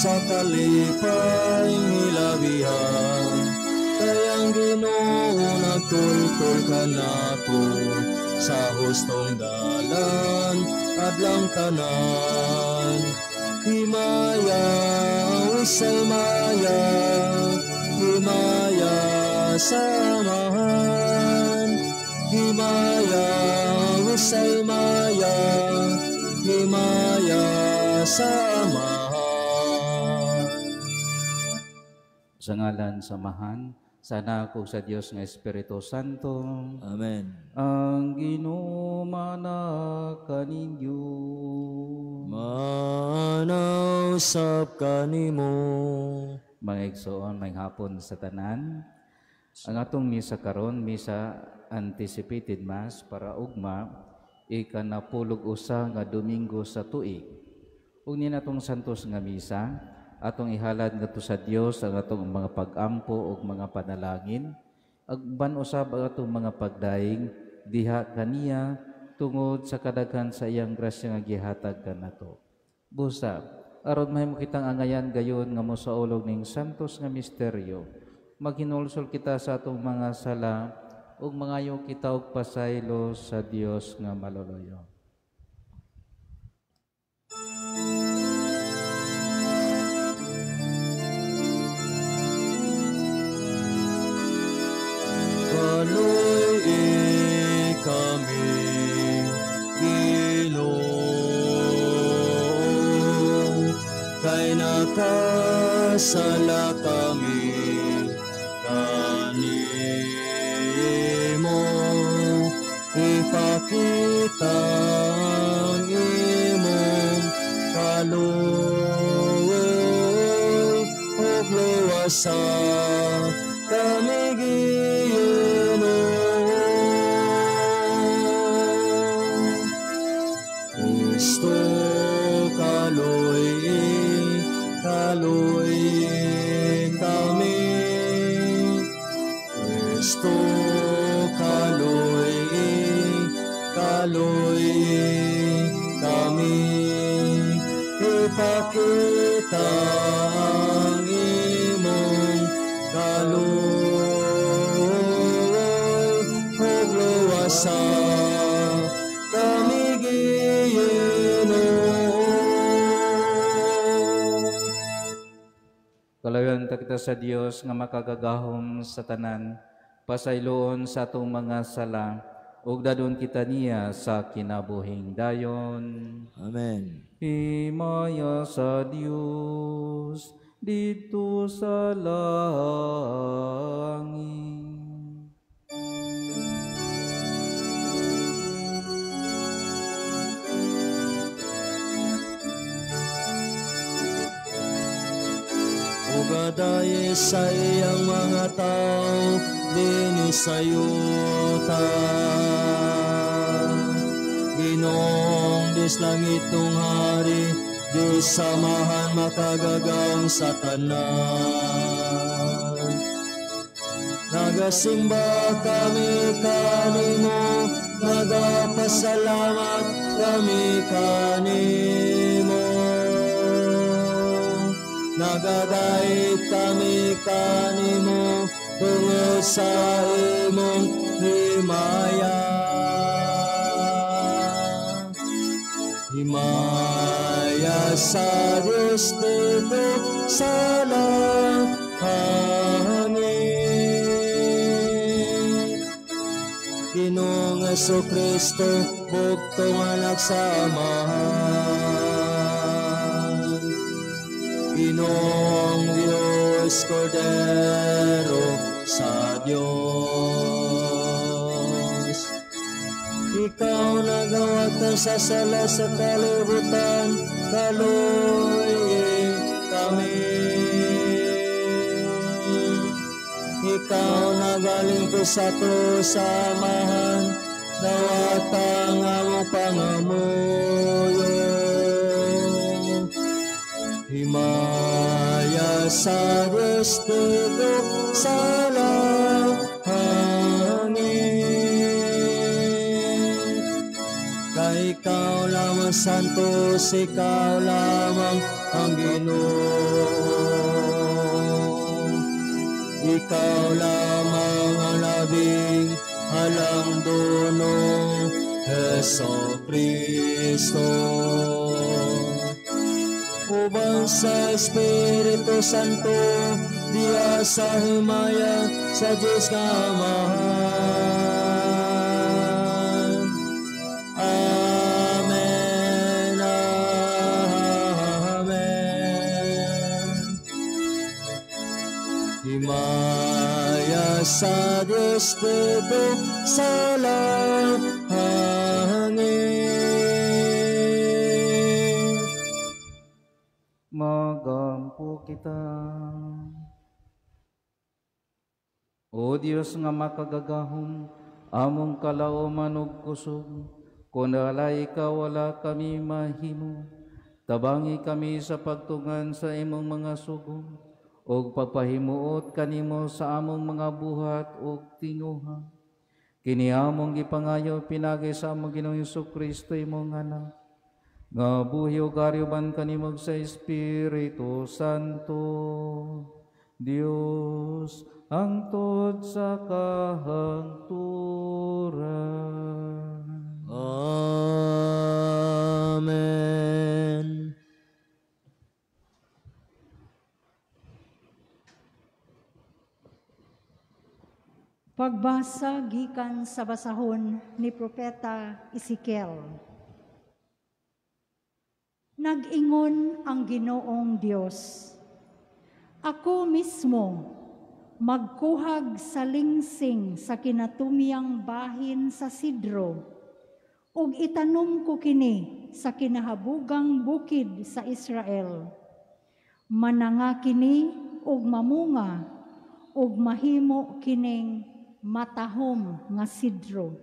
sa kalipay hilabihan. Kay ang Ginoo nagtultol kanato sa hustong dalan adlang tanan. Himaya wisay maya, himaya sa Amahan. Himaya wisay maya, himaya sa Amahan. Sa ngalan sa Amahan, sa Anak ug sa Dios nga Espiritu Santo. Amen. Ang Ginoo mana kaninyo. Manaw sab kanimo. Mga igsoon, may hapon sa tanan. Ang atong misa karon, misa anticipated mass para ugma ikanapulog usa nga Domingo sa tuig. Ug ni natong santos nga misa, atong ihalad ngadto sa Dios ang atong mga pag-ampo ug mga panalangin, agban usab ang atong mga pagdaing diha kaniya tungod sa kadaghan sa iyang grasya nga gihatag kanato. Busa, aron mahimo kitang angayan gayon nga mosaulog ning santos nga misteryo, maghinulsol kita sa atong mga sala ug mangayo kita og pasaylo sa Dios nga maluluyo. Kaloy kami, Ginoo, kay nakasala kami kanimo. Ipakita ang imong kaloy ug luwasa kami, Ginoo. Kristo, kaloy, kaloy kami. Kristo, kaloy, kaloy kami. Ipakita ang imong kaloy ug luwasa kami, Ginoo. Kalayan ta kita sa Dios nga makagagahom sa tanan, pasayloon sa atong mga sala ug dadon kita niya sa kinabuhing dayon. Amen. Himaya sa Dios didto sa langit. Ugadaye sa iyang mga tao dinhi sa yuta. Ginoong Diyos langit nung hari, Diyos samahan makagagahom sa tanan. Nagasimba kami kanimo, nagapasalamat kami kanimo. Nagadait kami kanimo tungod sa imong himaya. Himaya sa Diyos dito sa langit. Ginoong Jesucristo, bugtong anak sa Amahan. Ginoong Diyos, Kordero sa Diyos. Ikaw nagawatan sa sala sa kalibutan, kaloy kami. Ikaw nagaling ko sa to sa Amahan, dawatang among pangamuyo. Himaya sa Diyos dito sa langit. Kay ikaw lamang santos, ikaw lamang ang Ginoo. Ikaw lamang ang labing halang duno, Heso Kristo. Uban sa Espiritu Santo, diya sa himaya sa Diyos nga Amahan. Amen. Amen. Himaya sa Diyos dito sa langit. Magampo kita. O Dios nga makagagahom, among kalauman ug kusog, kun walay ikaw wala kami mahimo. Tabangi kami sa pagtungan sa imong mga sugo, ug pagpahimuot kanimo sa among mga buhat ug tinguha. Kini among gipangayo pinagi sa among Ginoong Hesukristo imong anak, nga buhi ug ari uban kanimo sa Espiritu Santo. Dios hangtod sa kahangturan. Amen. Pagbasa gikan sa basahon ni Propeta Ezekiel. Nag-ingon ang Ginoong Dios, ako mismo magkuhag sa lingsing sa kinatumyang bahin sa sidro, ug itanom ko kini sa kinahabugang bukid sa Israel. Mananga kini ug mamunga, ug mahimo kining matahom nga sidro.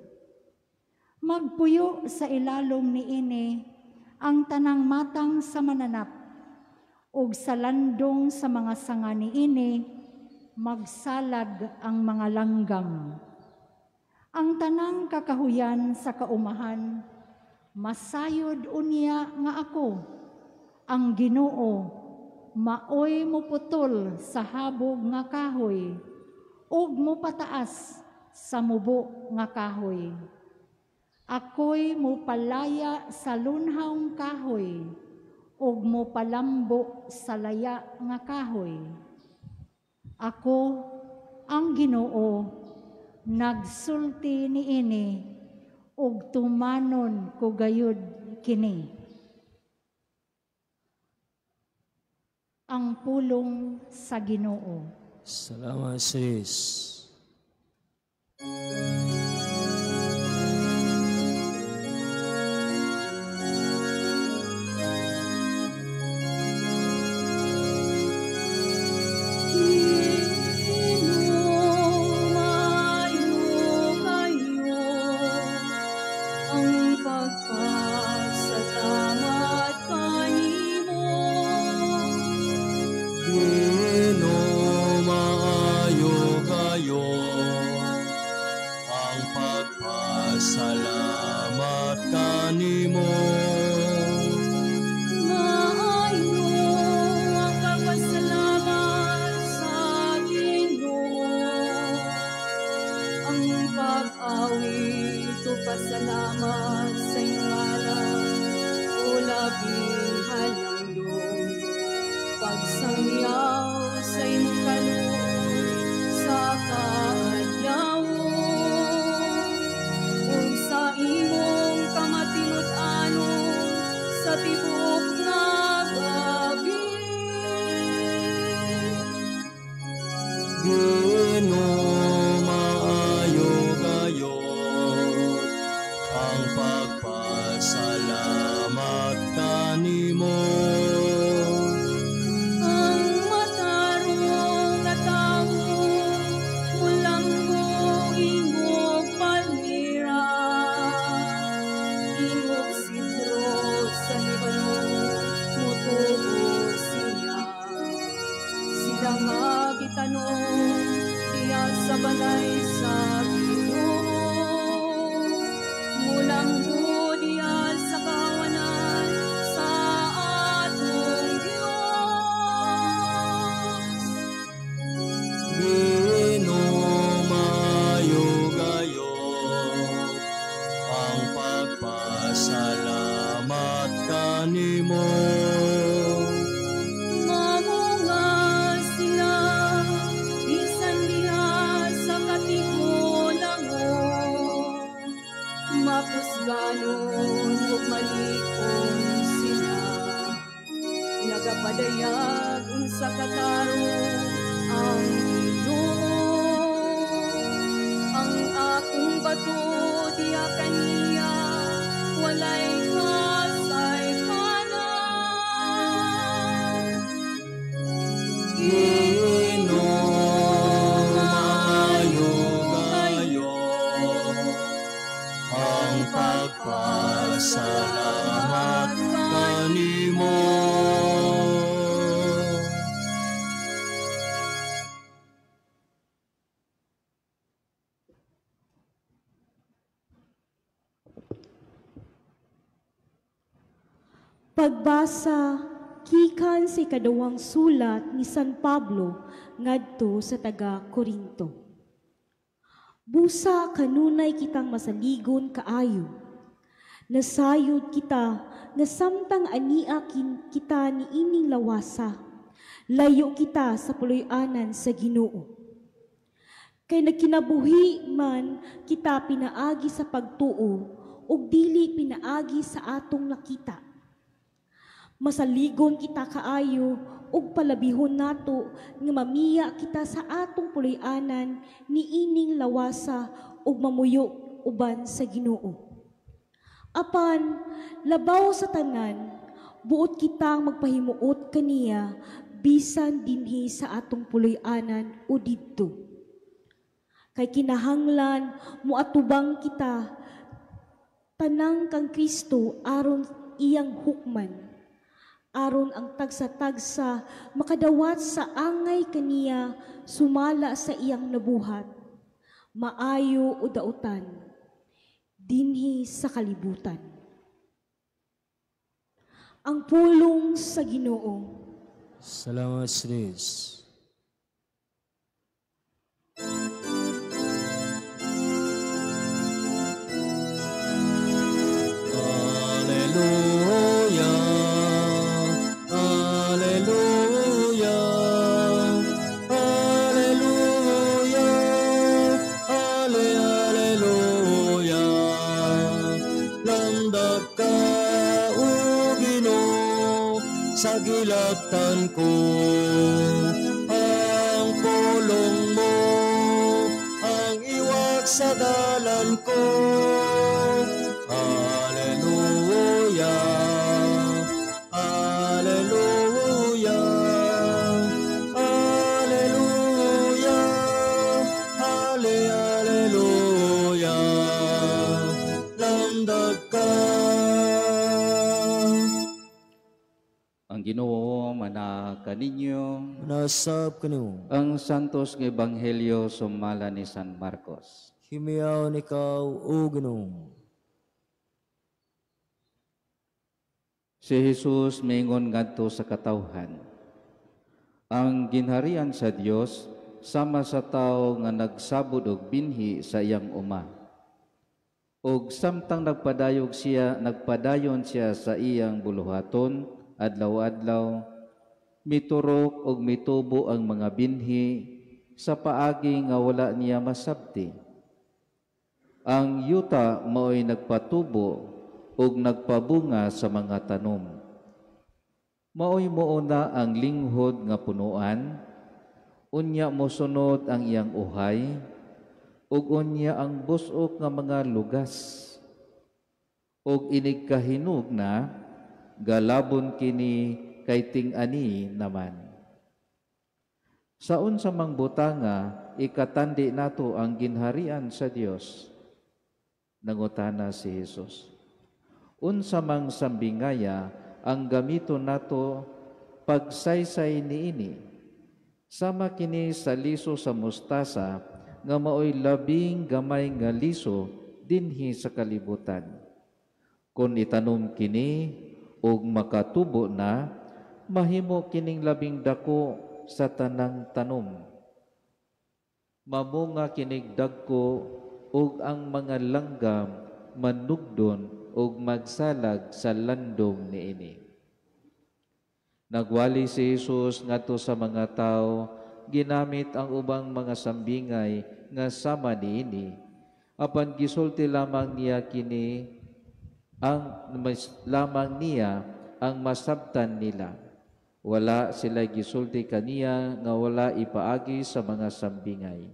Magpuyo sa ilalom niini ang tanang matang sa mananap, ug sa landong sa mga sanga niini magsalag ang mga langgam. Ang tanang kakahuyan sa kaumahan, masayod unya nga ako, ang Ginoo, maoy muputol sa habog nga kahoy, ug mupataas sa mubo nga kahoy. Ako'y mupalaya sa lunhawng kahoy, ug mupalambo sa laya nga kahoy. Ako, ang Ginoo, nagsulti niini, ug tumanon ko gayud kini. Ang pulong sa Ginoo. Salamat sa Diyos. Salamat kanimo. Maayo ang pagpasalamat sa Ginoo. Ang pag-awit o pasalamat sa iyong ngalan, o labing halangdong. Pagsangyaw sa iyong kaluoy sa kaadlaw, sa imong kamatinut-anon sa tibuok nga gabi. Ginoo, maayo gayod ang Pagbasa gikan sa ikaduhang sulat ni San Pablo ngadto sa taga Korinto. Busa kanunay kitang masaligon kaayo. Nasayod kita nga samtang ania kita niining lawasa, layo kita sa puloy-anan sa Ginoo. Kay nagkinabuhi man kita pinaagi sa pagtuo ug dili pinaagi sa atong nakita. Masaligon kita kaayo ug palabihon nato nga mamiya kita sa atong puloy-anan niining lawasa ug mamuyo uban sa Ginoo. Apan labaw sa tanan, buot kitang magpahimuot kaniya bisan dinhi sa atong puloy-anan o didto. Kay kinahanglan moatubang kita tanang kang Kristo aron iyang hukman, aron ang tagsa-tagsa makadawat sa angay kaniya sumala sa iyang nabuhat, maayo o dautan, dinhi sa kalibutan. Ang pulong sa Ginoo. Salamat sa Diyos. Alleluia, Alleluia, Alleluia, Ale, Alleluia. Landak ka, O Ginoo, sa gilaktan ko. Ang pulong mo ang iwak sa dalan ko. Alleluia, Alleluia, Alleluia, Ale, Alleluia. Landag ka. Ang Ginoo mana kaninyo. Nasab kanimo. Ang Santos nga Ebanghelyo sumala ni San Marcos. Himiyaw ikaw, O Ginoo. Si Jesus mingon ngadto sa katawhan. Ang ginharian sa Dios sama sa tawo nga nagsabod og binhi sa iyang uma. Og samtang nagpadayon siya sa iyang buluhaton adlaw-adlaw, miturok og mitubo ang mga binhi sa paagi nga wala niya masabti. Ang yuta mao'y nagpatubo ug nagpabunga sa mga tanom. Mao'y muuna ang linghod nga punuan, unya mosunod ang iyang uhay, ug unya ang busok nga mga lugas. Ug inig kahinog na, galabon kini kay ting-ani naman. Sa unsa mang butanga, ikatandi nato ang ginharian sa Dios. Nangutana si Jesus. Unsa mang sambingaya ang gamito nato pagsaysay niini. Sama kini sa liso sa mustasa nga maoy labing gamay nga liso dinhi sa kalibutan. Kon itanom kini ug makatubo na, mahimo kining labing dako sa tanang tanom. Mamunga kinig dagko ug ang mga langgam manugdon ug magsalag sa landong niini. Nagwali si Jesus ngadto sa mga tawo, ginamit ang ubang mga sambingay nga sama niini. Apan gisulti lamang niya kini ang lamang niya ang masabtan nila. Wala sila gisulti kaniya nga wala ipaagi sa mga sambingay.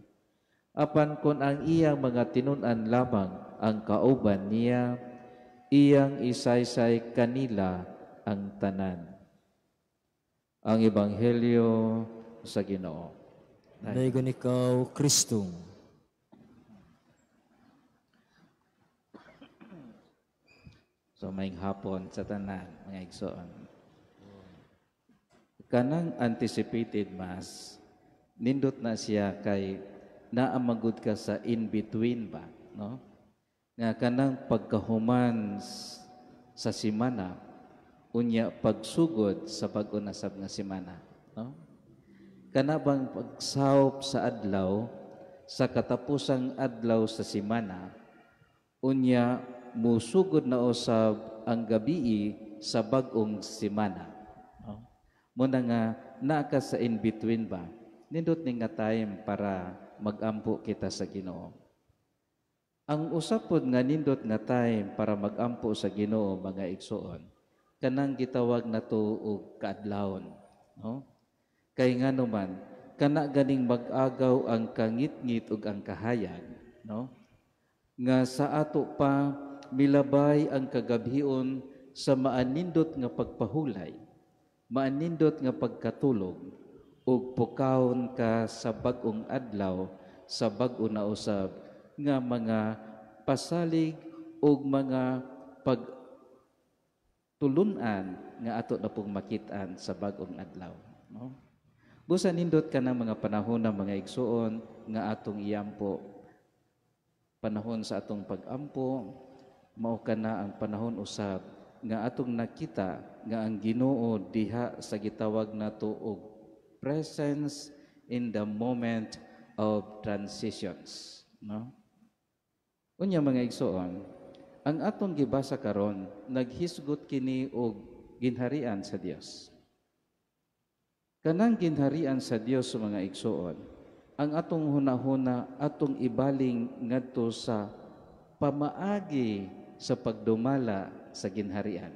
Apan kon ang iyang mga tinun-an lamang ang kauban niya, iyang isaysay kanila ang tanan. Ang Ebanghelyo sa Ginoo. Dayon ikaw, Kristo. So maayong hapon sa tanan, mga igsoon. Kanang anticipated mass, nindot na siya kay naamagod ka sa in-between ba, no? Nga kanang pagkahuman sa simana, Unya pagsugod sa bag-o na sab nga semana, no? Kana bang pagsawop sa adlaw sa katapusang adlaw sa semana, unya musugod na usab ang gabii sa bag-ong semana, no? Muna nga naa ka sa in between ba, nindot ni nga time para magampo kita sa Ginoo. Ang usapod nga nindot nga time para magampo sa Ginoo, mga igsoon, kanang gitawag nato og kaadlawon, no? Kay ngano man, kana ganing mag-agaw ang kangitngit ug ang kahayag, no? Nga sa ato pa milabay ang kagabhion sa maanindot nga pagpahulay, maanindot nga pagkatulog, ug pukawon ka sa bag-ong adlaw, sa bag-o na usab nga mga pasalig ug mga pagtulunan nga ato na pong makit-an sa bag-ong adlaw, no? Busa nindot ka ng mga panahon ng mga igsuon nga atong iyampo. Panahon sa atong pag-ampo, mao kana ang panahon usab nga atong nakita nga ang Ginoo diha sa gitawag nato og presence in the moment of transitions, no? Unya, mga igsoon, ang atong gibasa karon naghisgot kini og ginharian sa Dios. Kanang ginharian sa Dios, mga igsoon, ang atong hunahuna atong ibaling ngadto sa pamaagi sa pagdumala sa ginharian.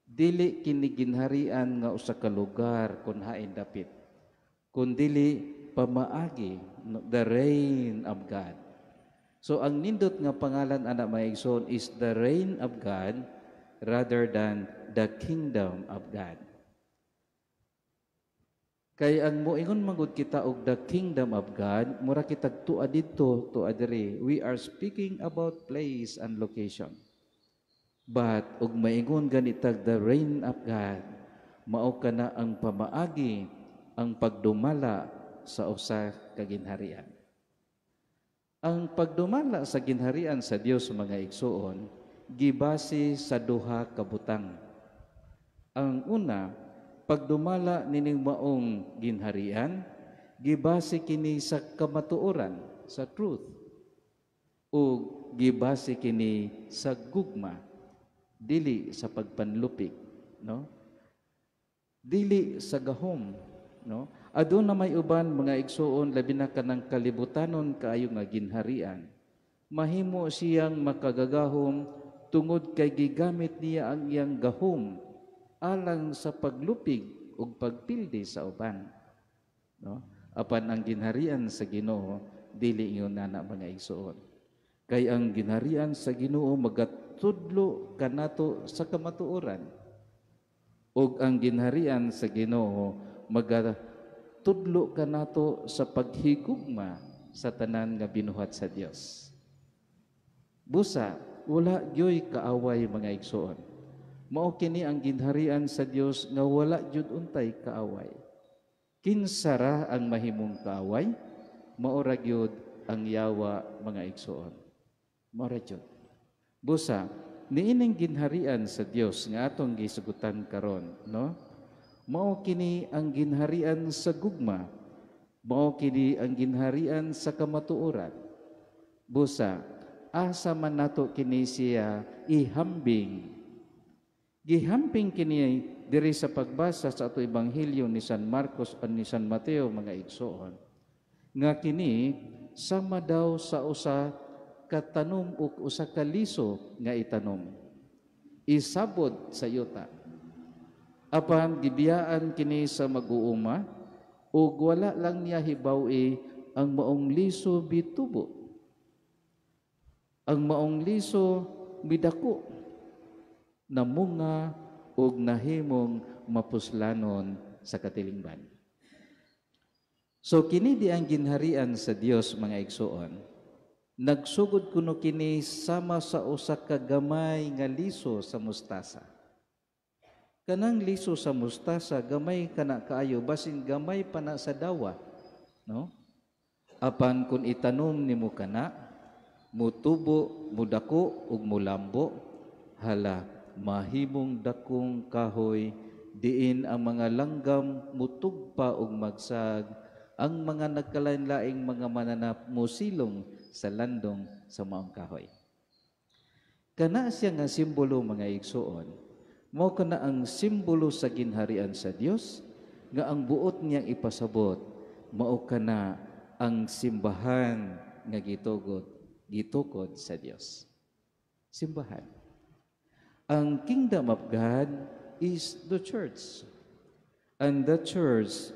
Dili kini ginharian nga usa ka lugar kun hain dapit, kundili pamaagi, no, the reign of God. So ang nindot nga pangalan ana, mga igsoon, is the reign of God rather than the kingdom of God. Kay ang moingon magud kita og the kingdom of God, mura kitag tua didto, tua diri. We are speaking about place and location. But og maingon ganitag the reign of God, mao kana ang pamaagi, ang pagdumala sa usa ka ginharian. Ang pagdumala sa ginharian sa Dios, mga igsuon, gibase sa duha ka butang. Ang una, pagdumala nining maong ginharian, gibase kini sa kamatuoran, sa truth. O gibase kini sa gugma, dili sa pagpanlupig, no? Dili sa gahom, no? Aduna may uban, mga igsuon, labi na kanang kalibutanon kaayo nga ginharian. Mahimo siyang makagagahom tungod kay gigamit niya ang iyang gahom alang sa paglupig ug pagpildi sa uban. No? Apan ang ginharian sa Ginoo dili ingon ana, mga igsuon. Kay ang ginharian sa Ginoo magatudlo kanato sa kamatuoran. Ug ang ginharian sa Ginoo magatudlo kanato sa paghigugma sa tanan nga binuhat sa Dios. Busa wala gyoy kaaway, mga igsuon. Mao kini ang ginharian sa Dios nga wala jud untay kaaway. Kinsa ra ang mahimong kaaway? Mao ra gyud ang yawa, mga igsuon. Mao ra gyud. Busa niining ginharian sa Dios nga atong gisugutan karon, no? Mao kini ang ginharian sa gugma. Mao kini ang ginharian sa kamatuoran. Busa asa man nato kini siya ihambing? Gihamping kini diri sa pagbasa sa ato ebanghelyo ni San Marcos o ni San Mateo, mga igsoon, nga kini sama daw sa usa katanom o usa ka liso nga itanom, isabod sa yuta. Apan gibiyaan kini sa mag-uuma ug wala lang niya hibaw-i ang maong liso bitubo. Ang maong liso midako, namunga ug nahimong mapuslanon sa katilingban. So kini di ang ginharian sa Dios, mga igsuon. Nagsugod kuno kini sama sa usa ka gamay nga liso sa mustasa. Kanang liso sa mustasa gamay kana kaayo, basin gamay pa na sa dawa, no? Apan kun itanom nimo kana, mutubo, mudako ug mulambo, hala. mahimong dakong kahoy diin ang mga langgam mutugpa og magsag, ang mga nagkalain-laing mga mananap mosilong sa landong sa maong kahoy. Kana siya nga simbolo, mga igsuon, mao kana ang simbolo sa ginharian sa Dios nga ang buot niyang ipasabot mao kana ang simbahan nga gitukod sa Dios. Simbahan. Ang kingdom of God is the church. And the church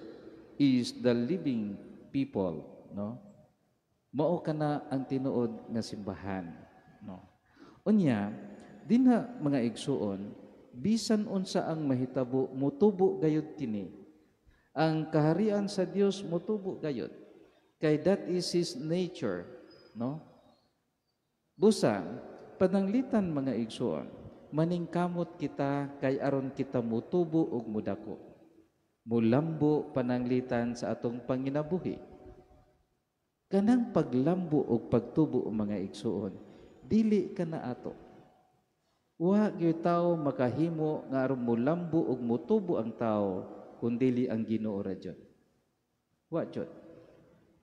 is the living people, no? Mao kana ang tinuod nga simbahan, no? Unya, dinha, mga igsuon, bisan unsa ang mahitabo, mutubo gayud kini. Ang kaharian sa Dios mutubo gayud. Kay that is His nature, no? Busa, pananglitan, mga igsuon, maningkamot kita kay aron kita mutubo ug mudako. Mulambo pananglitan sa atong panginabuhi. Kanang paglambo ug pagtubo, mga igsuon, dili kana ato. Wa gyud tao makahimo nga aron mulambo ug mutubo ang tao kun dili ang Ginoo ra jud. Wa jud.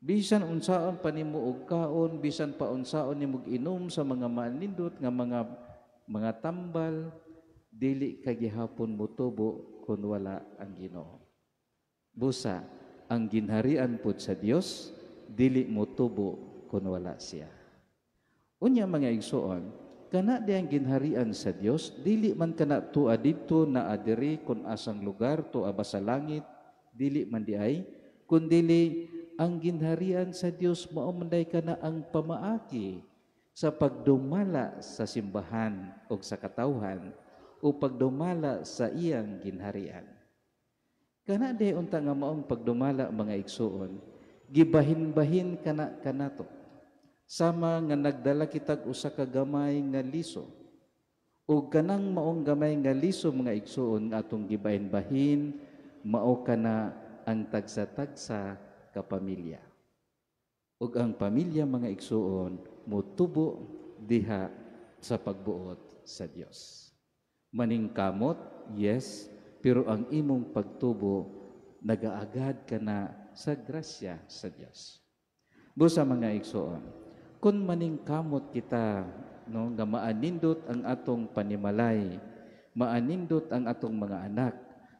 Bisan unsaon pa nimo og kaon, bisan pa unsaon nimo inom sa mga manindot nga mga tambal, dili ka gihapon mutubo kun wala ang Ginoo. Busa, ang ginharian pud sa Dios dili motubo kun wala siya. Unya, mga igsuon, kana diyang ginharian sa Dios, dili man kana tua didto na adiri kun asang lugar, tua ba sa langit, dili man diay, kundili ang ginharian sa Dios mao man day kana ang pamaagi sa pagdumala sa simbahan o sa katawhan o pagdumala sa iyang ginharian. Kana day unta nga maong pagdumala, mga igsuon, gibahin-bahin kana kanato. Sama nga nagdala kitag usa ka gamay nga liso. Ug kanang maong gamay nga liso, mga igsuon, nga atong gibahin-bahin, mao kana ang tagsa-tagsa ka pamilya. Ug ang pamilya, mga igsuon, motubo diha sa pagbuot sa Dios. Maningkamot, yes, pero ang imong pagtubo nagaagad ka na sa grasya sa Dios. Busa, mga igsuon, kun maningkamot kita, no, nga maanindot ang atong panimalay, maanindot ang atong mga anak,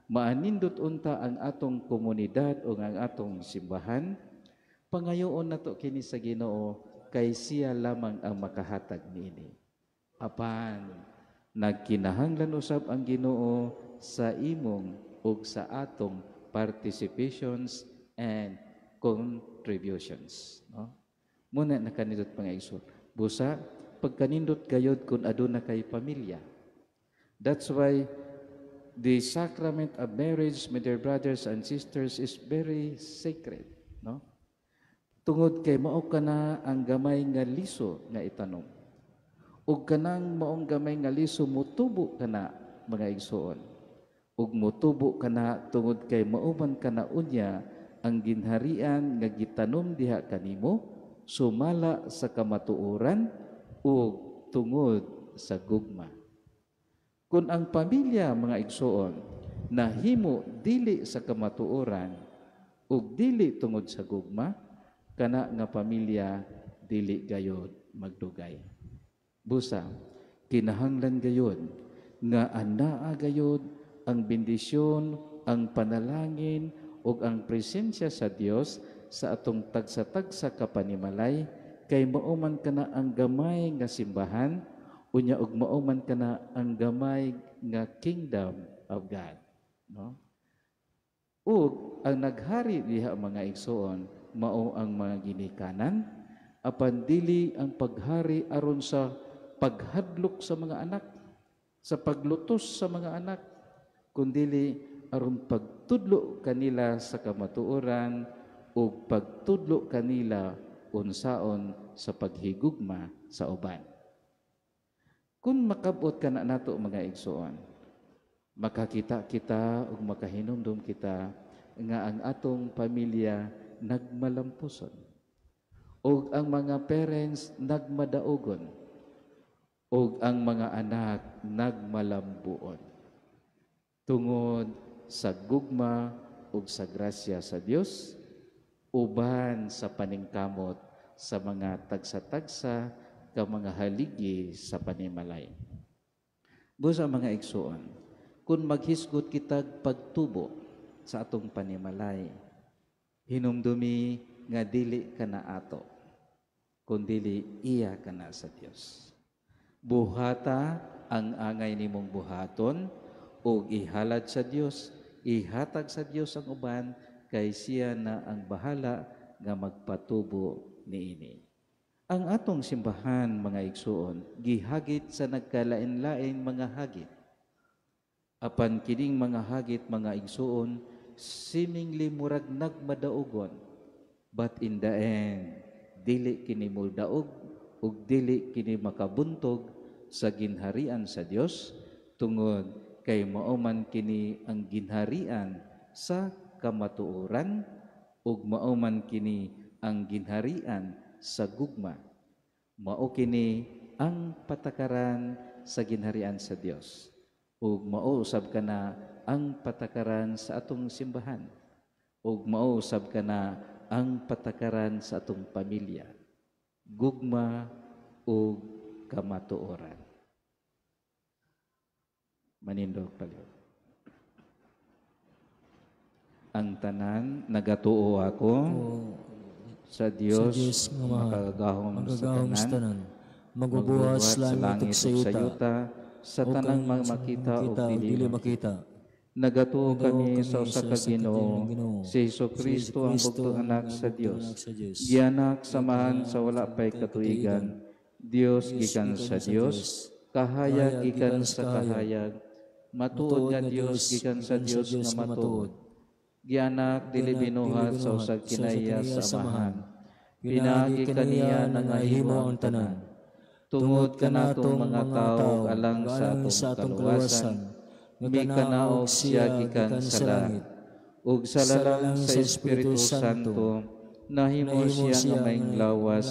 maanindot unta ang atong komunidad o ang atong simbahan, pangayoon nato kini sa Ginoo kay siya lamang ang makahatag niini. Apan nagkinahanglan usab ang Ginoo sa imong ug sa atong participations and contributions, no? Muna nakanindot, mga igsoon. Busa, pagkanindot gayod kung aduna kay pamilya. That's why the sacrament of marriage, my dear brothers and sisters, is very sacred, no? Tungod kay mao kana ang gamay nga liso nga itanom. Ug kanang maong gamay nga liso mutubo kana, mga igsoon. Ug mutubo kana tungod kay mao man kana unya ang ginharian nga gitanom diha kanimo sumala sa kamatuoran ug tungod sa gugma. Kung ang pamilya, mga igsoon, nahimo dili sa kamatuoran ug dili tungod sa gugma, kana nga pamilya dili gayod magdugay. Busa, kinahanglan gayod nga anaa gayod ang bendisyon, ang panalangin ug ang presensya sa Dios sa atong tagsa-tagsa ka panimalay kay mao man kana ang gamay nga simbahan unya ug mao man kana ang gamay nga kingdom of God, no? Ug ang naghari diha, mga igsoon, mao ang mga ginikanan, apan dili ang paghari aron sa paghadlok sa mga anak, sa paglutos sa mga anak, kundili aron pagtudlo kanila sa kamatuoran ug pagtudlo kanila unsaon sa paghigugma sa uban. Kung makabot ka na nato, mga igsoon, makakita kita ug makahinumdum kita nga ang atong pamilya nagmalampuson ug ang mga parents nagmadaugon. Ug ang mga anak nagmalambuon. Tungod sa gugma ug sa grasya sa Dios, uban sa paningkamot sa mga tagsa-tagsa ka mga haligi sa panimalay. Busa mga igsuon, kung maghisgot kitag pagtubo sa atong panimalay, hinumdumi nga dili ka na ato, kundili iya ka na sa Dios. Buhata ang angay nimong buhaton ug ihalad sa Dios, ihatag sa Dios ang uban, kay siya na ang bahala nga magpatubo niini. Ang atong simbahan, mga igsuon, gihagit sa nagkalain-lain mga hagit. Apan kining mga hagit, mga igsuon, seemingly murag nagmadaugon, but in the end, dili kini moldaog ug dili kini makabuntog sa ginharian sa Dios, tungod kay mao man kini ang ginharian sa kamatuoran ug mao man kini ang ginharian sa gugma. Mao kini ang patakaran sa ginharian sa Dios ug mao usab kana ang patakaran sa atong simbahan ug mao usab kana ang patakaran sa atong pamilya. Gugma ug kamatuoran. Manindog palihog. Ang tanan nagatuo ako sa Dios, sa Dios nga makagagahom makagagahom sa tanan, magbubuhat sa langit ug sa yuta, sa ug tanang ang mga makita makita ug ug dili dili makita. makita. Nagatuo Nagatuo kami kami sa usa sa ka usa ka Ginoo, Ginoo, si Hesukristo ang Kristo bugtong anak ang sa bugtong Dios. anak sa Dios. Gianak samahan sa wala pay katuigan, Dios gikan sa Dios, kahayag gikan sa kahayag, matuod nga Dios gikan sa Dios nga matuod. Gianak dili binuhat sa usag kinaiya sa Amahan. Pinaagi kaniya nangahimo ang tanan. Tungod kanatong mga tao alang sa atong kaluwasan, mikanaog siya gikan sa langit. Ug sa lalang sa Espiritu Santo, nahimo siya nga may lawas,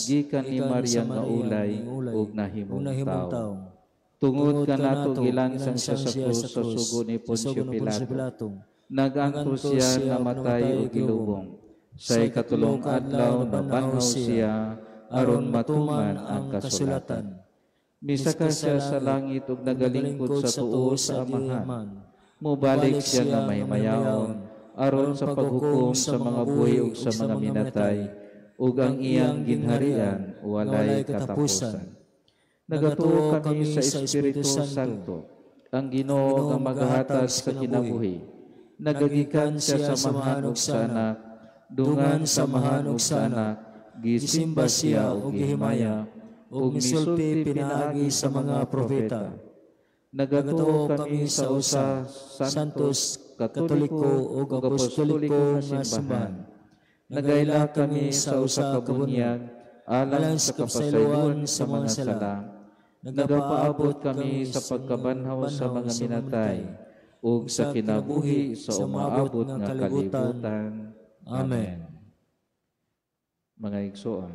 gikan ni Maria nga ulay, ug nahimong tao. Tungod kanato gilansang siya sa krus sa sugo ni Poncio Pilato. Naganto siya namatay ug gilubong. Sa ikatulong adlaw nabanhaw siya aron matuman ang kasulatan. Misaka siya sa langit ug nagalingkod sa tuo sa Amahan. Mobalik siya nga mahimayaon aron sa paghukom sa mga buhi ug sa mga minatay, ug ang iyang ginharian walay katapusan. Nagatuo kami sa Espiritu Santo, ang Ginoo nga magahatag sa kinabuhi. Nagagikan siya sa Amahan ug sa Anak, dungan sa Amahan ug sa Anak, gisimba siya ug gihimaya, ug misulti pinaagi sa mga propeta. Nagatuo kami sa usa Santos, Katoliko ug Apostoliko nga simbahan. Nagaila kami sa usa ka bunyag alang sa kapasayloan sa mga sala. Nagapaabot kami sa pagkabanhaw sa mga minatay ug sa kinabuhi sa umaabot nga kalibutan. Amen. Mga igsoon,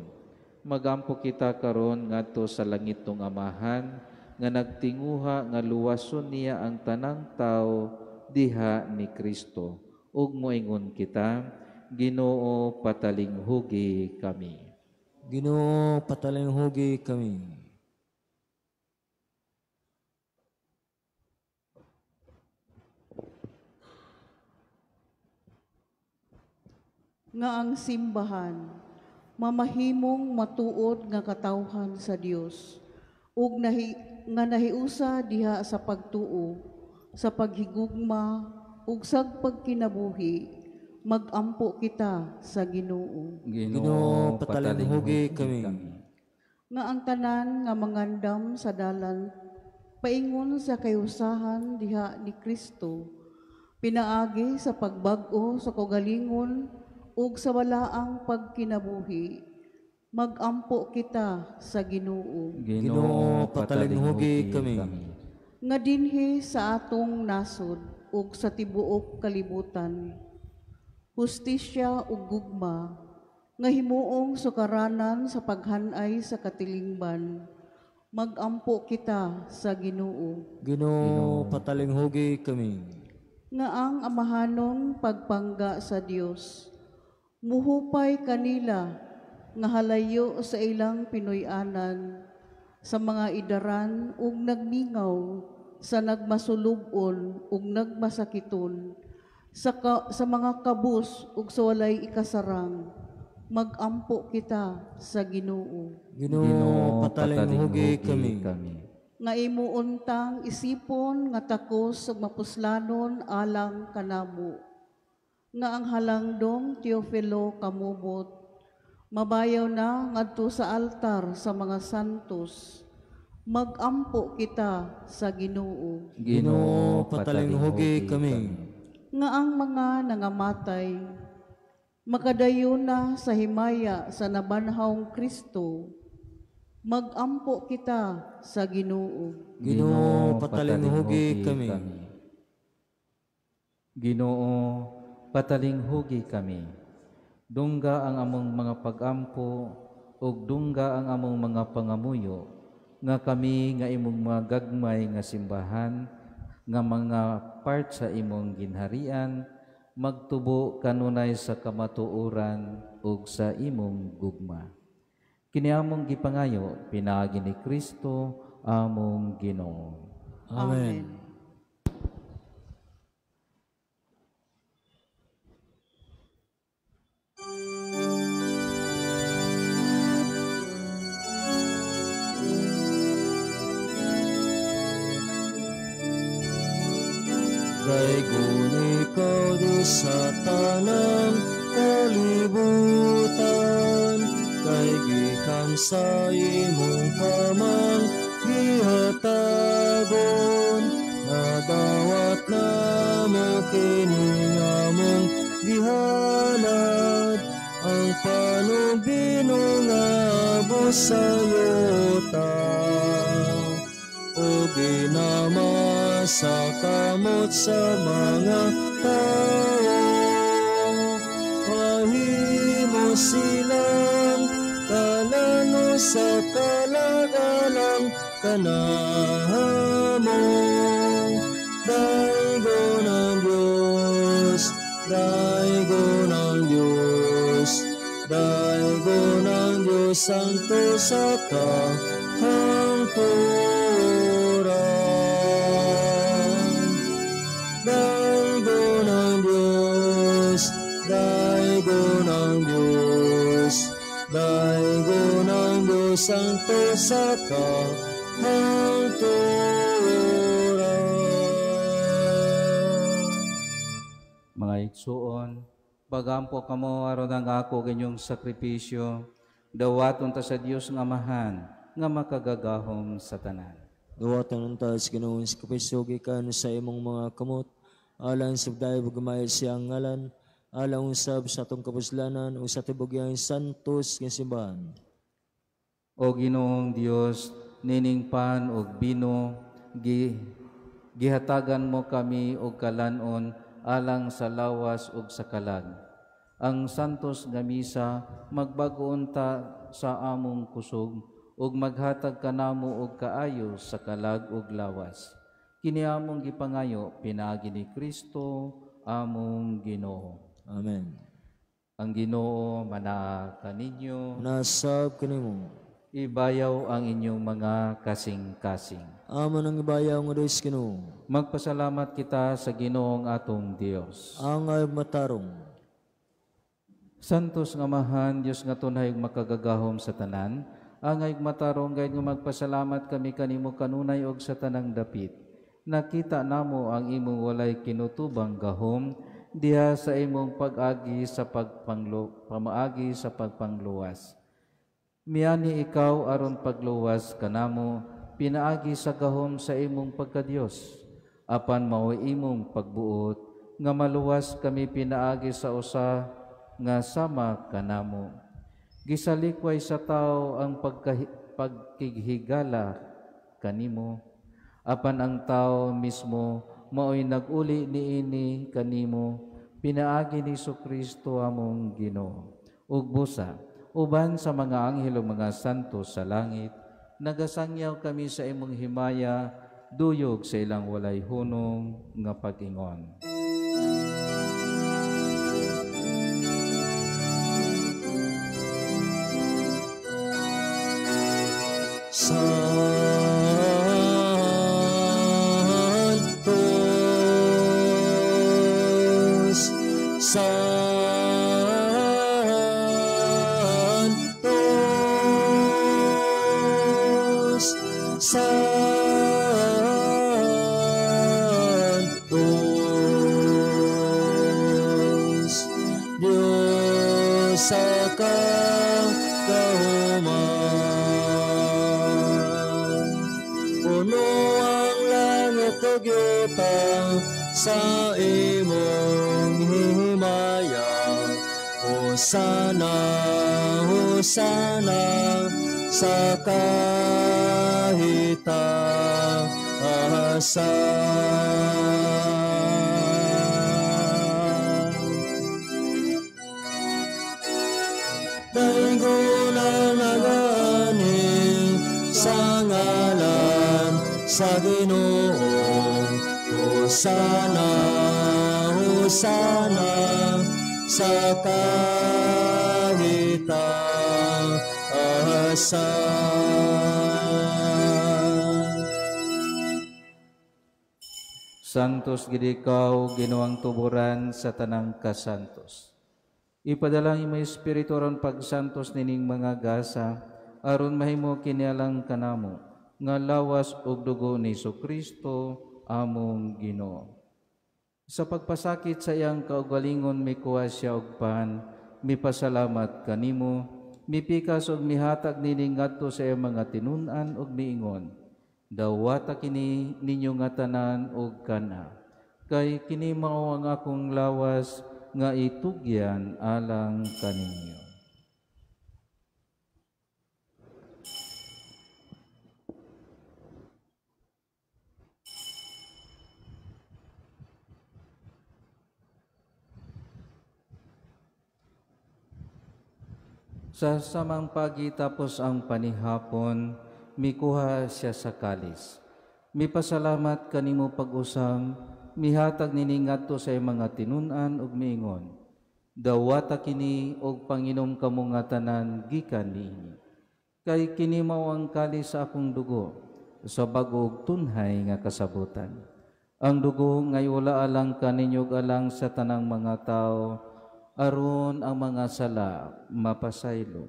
magampo kita karon ngadto sa langitong Amahan nga nagtinguha nga luwason niya ang tanang tao diha ni Kristo. Ug moingon kita, Ginoo, patalinghugi kami. Ginoo, patalinghugi kami. Nga ang simbahan mamahimong matuod nga katawhan sa Dios ug nga nahiusa diha sa pagtuo, sa paghigugma ug sa pagkinabuhi, magampo kita sa Ginoo. Ginoo, patalinghugi kami. Nga ang tanan nga mangandam sa dalan paingon sa kayusahan diha ni Kristo, pinaagi sa pagbag-o sa kaugalingon ug sa walaang pagkinabuhi, magampo kita sa Ginoo. Ginoo, patalinghugi kami. Nga dinhi sa atong nasod ug sa tibuok kalibutan, hustisya ug gugma nga himuong sukaranan sa paghanay sa katilingban Magampo kita sa Ginoo. Ginoo, patalinghugi kami. Nga ang amahanon pagpangga sa Dios, muhupay kanila nga halayo sa ilang Pinoy-anan, sa mga idaran ug nagmingaw, sa nagmasulubon ug nagmasakiton, sa mga kabus ug sa walay ikasarang. Magampo kita sa Ginoo. Ginoo, patalinghugi kami. Nga imo untang isipon nga takos ug mapuslanon alang kanamo. Nga ang halangdong Teofilo kamubot, mabayaw na ngadto sa altar sa mga santos. Magampo kita sa Ginoo. Ginoo, patalinghugi kami. Nga ang mga nangamatay makadayon na sa himaya sa nabanhawng Kristo. Magampo kita sa Ginoo. Ginoo, patalinghugi kami. Ginoo, patalinghugi kami. Dungga ang among mga pagampo ug dungga ang among mga pangamuyo, nga kami nga imong mga gagmay nga simbahan, nga mga part sa imong ginharian, magtubo kanunay sa kamatuoran ug sa imong gugma. Kini among gipangayo pinaagi ni Kristo among Ginoo. Amen. Daygon ikaw Diyos sa tanang kalibutan, kay gikan sa imong kamang gihatagon, nadawat namo kini among gihalad, ang panubino nga abos sa yuta. O ginama sa kamot sa mga tao, mahimo silang kalano sa kalagalang kanamo. Daygon ang Diyos, daygon ang Diyos, daygon ang Diyos, santo sa kahangturan. Daygon ang Diyos, daygon ang Diyos, daygon ang Diyos, santo sa kahangturan. Mga igsuon, pagampo kamo aron ang ako inyong sakripisyo, dawaton ta sa Dios nga Amahan, nga makagagahom sa tanan. Dawaton unta sa Ginoo sa sakripisyo gikan sa imong mga kamot, alang sa dayeg gamay siyang ngalan, alang usab sa atong kapuslanan ug sa tibugyang santos nga simbahan. O Ginoong Dios, nining pan ug bino gihatagan mo kami og kalan-on alang sa lawas ug sa kalag. Ang santos nga misa magbag-o unta sa among kusog ug maghatag kanamo og kaayo sa kalag ug lawas. Kini among gipangayo pinaagi ni Kristo among Ginoo. Amen. Ang Ginoo manaa kaninyo. Nasab kanimo. Ibayaw ang inyong mga kasing-kasing. Amo nang ibayaw nga Dios Ginoo. Magpasalamat kita sa Ginoong atong Dios. Ang ay matarong. Santos nga Amahan, Dios nga tunay ug makagagahom sa tanan, angay matarong gayud nga magpasalamat kami kanimo kanunay og sa tanang dapit. Nakita namo ang imong walay kinutubang gahom diha sa imong pag-agi sa pamaagi sa pagpangluwas. Miani ikaw aron pagluwas kanamo pinaagi sa gahom sa imong pagkadiyos. Apan mao imong pagbuot nga maluwas kami pinaagi sa usa nga sama kanamo. Gisalikway sa tao ang pagkighigala kanimo, apan ang tao mismo mao'y naguli niini kanimo pinaagi ni Kristo among Ginoo. Ug busa uban sa mga anghel ug mga santo sa langit, Nagasangyaw kami sa imong himaya, duyog sa ilang walay hunong nga pag-ingon. Santos, Santos, Santos, Diyos sa kagahuman. Puno ang langit ug yuta sa imong himaya. Hosana, Hosana sa kahitaasan. Daygon ang nagaanhi sa ngalan sa Ginoo. Hosana, Hosana sa kahitaasan. Santos gid ikaw, Ginoong tuburan sa tanang kasantos. Ipadala ang imong Espiritu aron pagsantos nining mga gasa, aron mahimo kini alang kanamo nga lawas ug dugo ni Jesucristo among Ginoo. Sa pagpasakit sa iyang kaugalingon mikuha siya og pan, mipasalamat kanimo, mipikas og mihatag nining ngadto sa iyang mga tinun-an og miingon, dawata kini ninyo nga tanan og kana, kay kini mao ang akong lawas nga itugyan alang kaninyo. Sa samang pagitapos ang panihapon, mikuha siya sa kalis. Mipasalamat kanimo pag-usam, mihatag nining ngadto sa iyang mga tinun-an ug miingon, dawata kini og panginom kamo nga tanan gikan niini. Kay kini mao ang kalis sa akong dugo, sa bag-o tunhay nga kasabutan. Ang dugo ngay wala alang kaninyo ug alang sa tanang mga tawo, aron ang mga sala mapasaylo.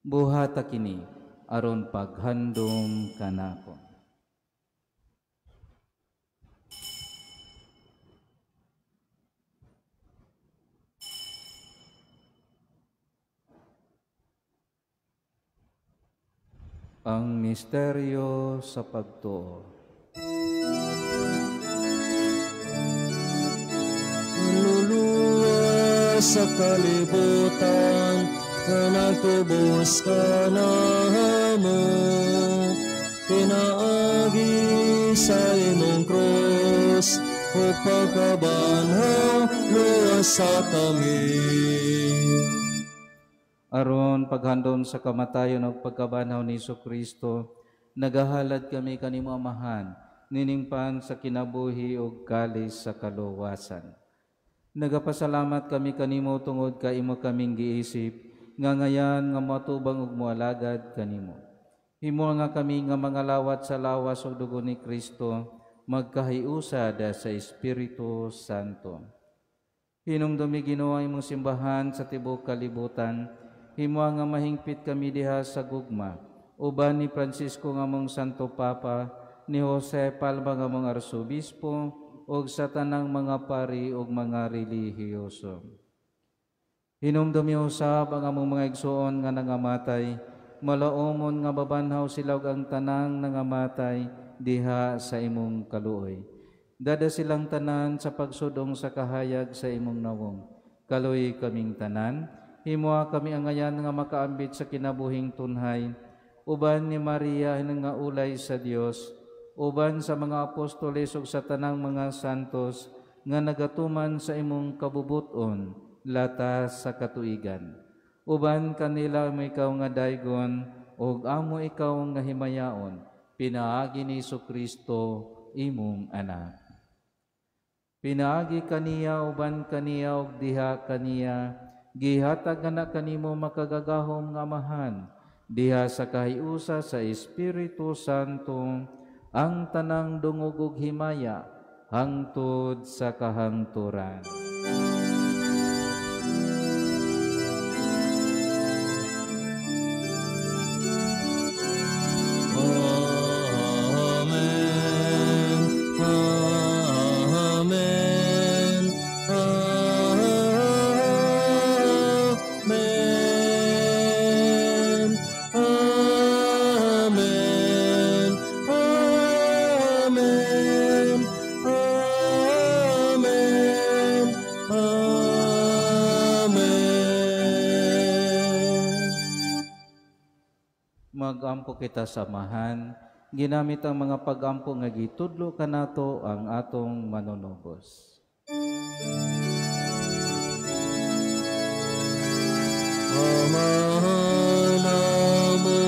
Buhata kini aron paghandom kanako. Ang misteryo sa pagtuo. Luluwas sa kalibutan, nga nagtubos ka na mo. Pinaagi sa imong krus, o pagkabanhaw, luwas sa kami. Aron paghandom sa kamatayon ug pagkabanhaw ni Jesucristo, nagahalad kami kanimo Amahan, niningpan sa kinabuhi ug kalis sa kaluwasan. Nagapasalamat kami kanimo tungod kay imo kaming giisip, nga ngayan nga moatubang ug moalagad kanimo. Himo nga kami nga mga lawat sa lawas ug dugo ni Kristo, magkahiusad sa Espiritu Santo. Hinumdumi Ginoo ang imong simbahan sa tibuok kalibutan, himo nga mahingpit kami diha sa gugma, uban ni Francisco nga mong Santo Papa, ni Jose Palma nga mong Arsobispo, ug sa tanang mga pari ug mga relihiyoso. Hinumdumi usab ang among mga igsoon nga nangamatay, malaomon nga babanhaw sila ug ang tanang nangamatay diha sa imong kaluoy. Dada silang tanan sa pagsudong sa kahayag sa imong nawong. Kaluoy kaming tanan, himoa kami angayan nga makaambit sa kinabuhing tunhay, uban ni Maria nga ulay sa Dios, uban sa mga apostoles ug sa tanang mga santos nga nagatuman sa imong kabubuton lata sa katuigan. Uban kanila ikaw nga daygon ug amo ikaw nga himayaon pinaagi ni Kristo imong anak. Pinaagi kaniya uban kaniya ug diha kaniya gihatag na kanimo makagagahom nga Amahan diha sa kahiusa sa Espiritu Santo ang tanang dungog ug himaya hangtod sa kahangturan. Magampo kita samahan, ginamit ang mga pagampo nga gitudlo kanato ang atong manunubos. Amahan namo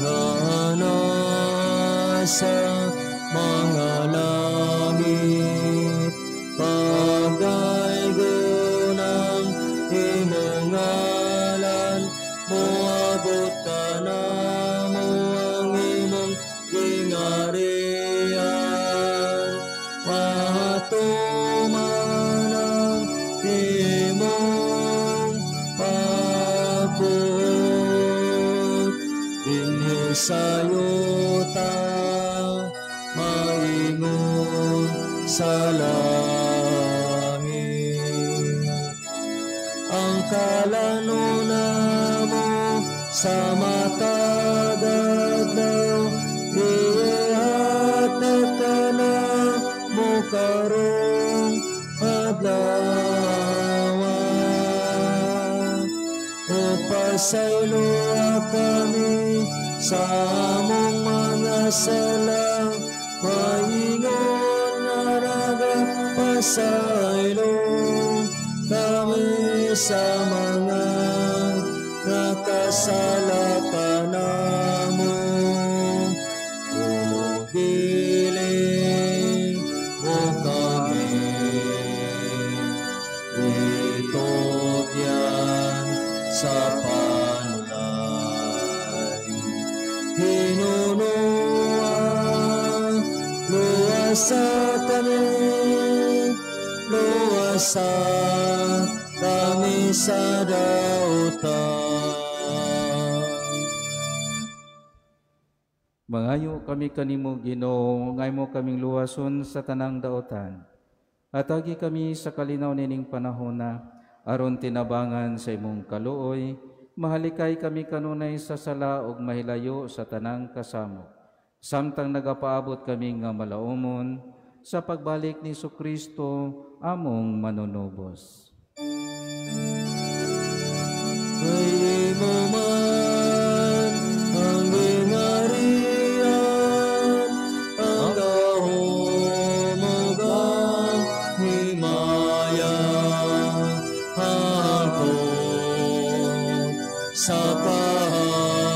nga nasa mga langit, pagdaygon ang imong ngalan, moabot ka namo ang imong gingarian, matuman ang imong pagbuot dinhi sa yuta, maingon sa langit. Ang kalanuna mo sa matag adlaw, ihatag kanamo karong adlaw. O pasayloa kami sa among mga sala, maingon nga nagapasaylo kami sa mga nakasala kanamo. O giling mo kami itugyan sa panulay. Hinunoa, luwasa kami, luwasa kami sa dautan. Mangayo kami kanimo, Ginoo, ngay mo kaming luwason sa tanang daotan. Atagi kami sa kalinaw nining panahona, aron tinabangan sa imong kaluoy, mahalikay kami kanunay sa sala ug mahilayo sa tanang kasamok. Samtang nagapaabot kami nga malaumon sa pagbalik ni Kristo among manunubos. Kay imo man ang gingarian, ang gahom ug ang himaya, hangtod sa kahangturan.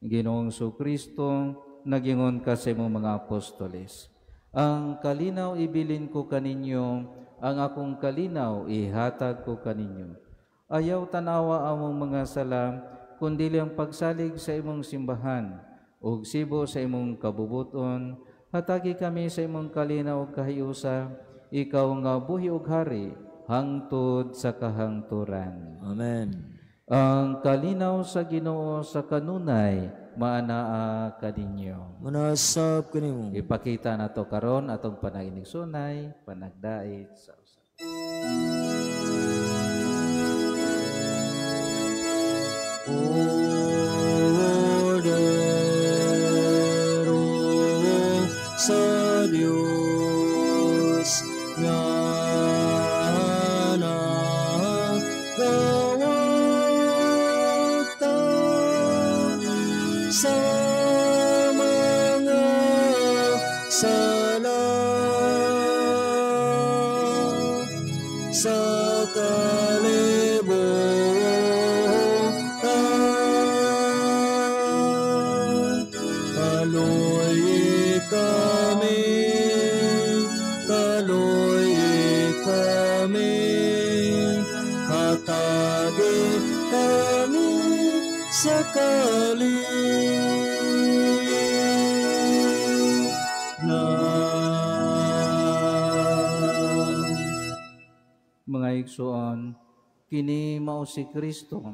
Ginoong Kristo, nagingon ka sa imong mga apostoles, ang kalinaw ibilin ko kaninyo, ang akong kalinaw ihatag ko kaninyo. Ayaw tanawa among mga sala, kundili ang pagsalig sa imong simbahan, ug sibo sa imong kabubuton. Hatagi kami sa imong kalinaw ug kahiusa, ikaw nga buhi ug hari, hangtod sa kahangturan. Amen. Ang kalinaw sa Ginoo sa kanunay maanaa kaninyo. Manasab kanimo. Ipakita nato karon atong panaginigsunay, panagdait sa usa. Ordero sa Dios nga nagawata sa mga sala sa sa kalinaw. Mga igsoon, kini mao si Kristo,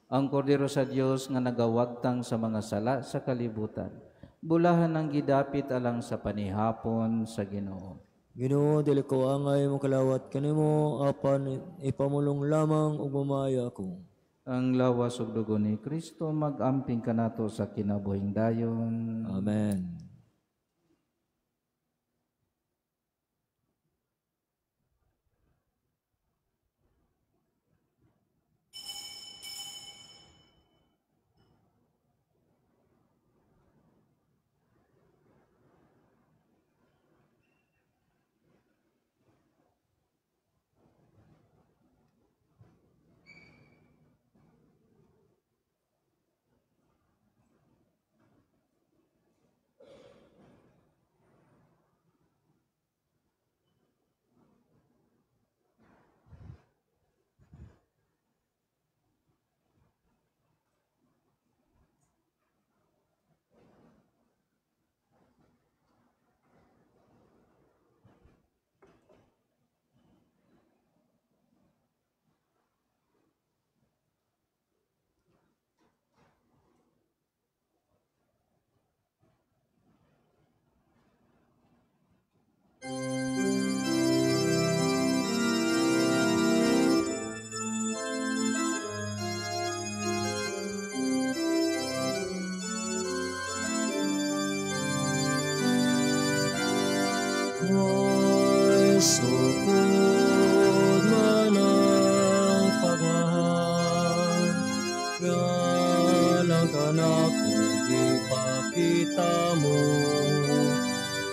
ang kordero sa Dios nga nagawagtang sa mga sala sa kalibutan. Bulahan ang gidapit alang sa panihapon sa Ginoo. Ginoo, dili ko angay mokalawat kanimo, apan ipamulong lamang ug mamaya ako. Ang lawas ug dugo ni Kristo mag-amping kanato sa kinabuhing dayon. Amen. Sukod man ang pagmamahal, nga lang kanako ipakita mo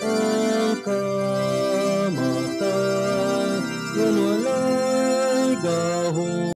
ang kamatay ngan walay gahom.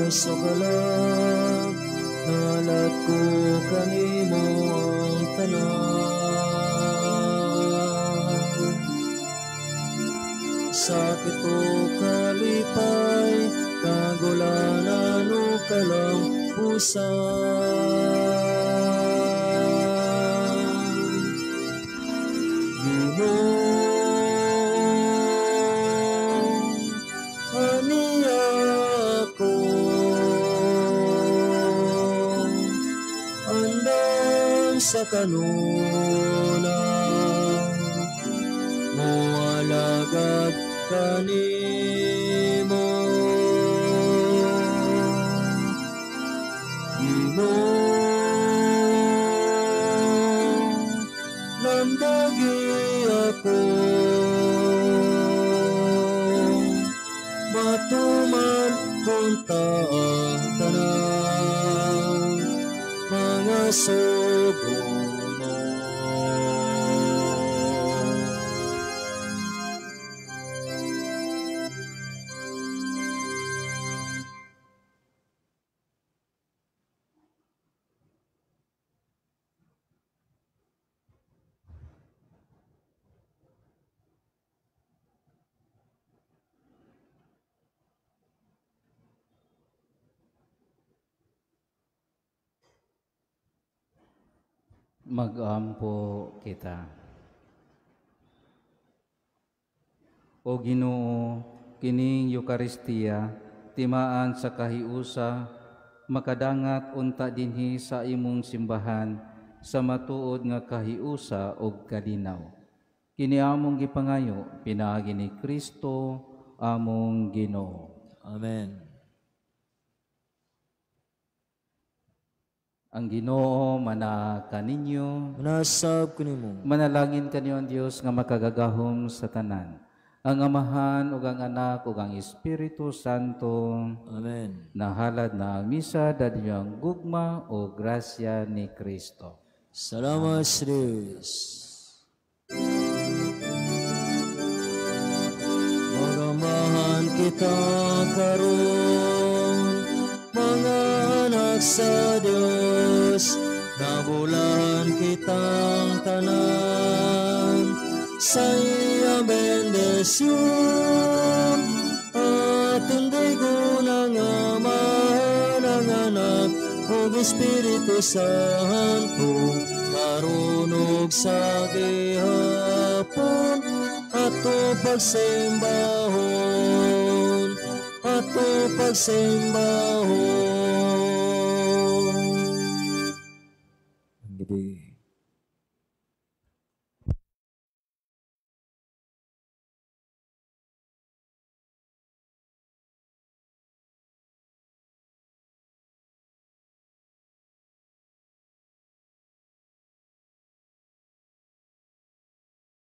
Sa kalag, nalat ko kanimo ang tanan. Sakit o kalipay, kagulanan o kalampusan. Ginoo, kanunay, moalagad kanimo. Ginoo, nandagi ako, matuman kunta ang tanan mga sugo mo. Mag-ampo kita. O Ginoo, kining Eukaristiya, timaan sa kahiusa, makadangat unta dinhi sa imong simbahan sa matuod nga kahiusa og kalinaw. Kini among gipangayo pinaagi ni Kristo among Ginoo. Amen. Ang Ginoo mana kaninyo, manasab kanimo. Manalangin kaniyo ang Dios nga makagagahom sa tanan, ang Amahan ug ang Anak ug ang Espiritu Santo. Amen. Nahalad na ang misa dadyo ang gugma o grasya ni Kristo. Salamat sa Dios. Magamahan kita karon, mga anak sa Dios, nabulahan kitang tanan sa iyang bendisyon. Atong daygon ang Ama, ang Anak, ug Espiritu Santo, karon ug sa gihapon, ato pagsimbahon, ato pagsimbahon.